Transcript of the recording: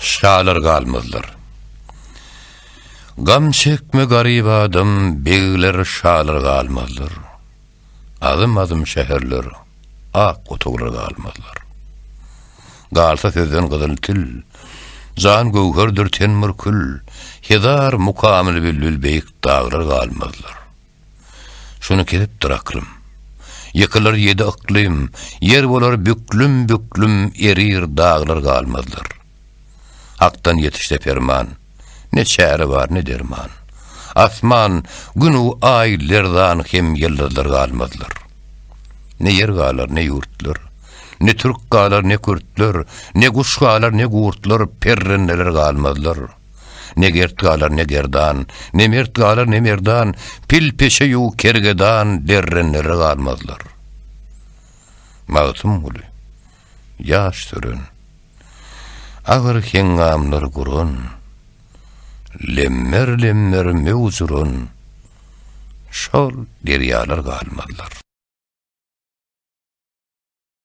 Şalar galmazlar. Gam çekme garyp adam, begler, şalar galmazlar. Azym-azym şäherler, ak otaglar galmazlar. Galsa sözden gyzyl til, jan göwherdir ten bir kül, hezar mukamly bilbil beýik daglar galmazlar. Şuny kesipdir aklym. Ýykylar ýedi yklym, ýer bolar büklüm-büklüm, erir daglar galmazlar. Hakdan ýetişse perman, ne çäre bar, ne derman. Asman, Gün-u Aý lerzan hem ýyldyzlar galmazlar. Ne ýer galar, ne ýurtlar, ne türk galar, ne kürtler, ne guş galar, ne gurtlar, perrendeler galmazlar. Ne gert galar, ne gerdan, ne mert galar, ne merdan, pil peşe-ýu kergedan, derrendeler galmazlar. Magtymguly, ýaş süren. Agyr heňňamlar guran, Lemmer-lemmer möwj uran, Şol derýalar galmazlar.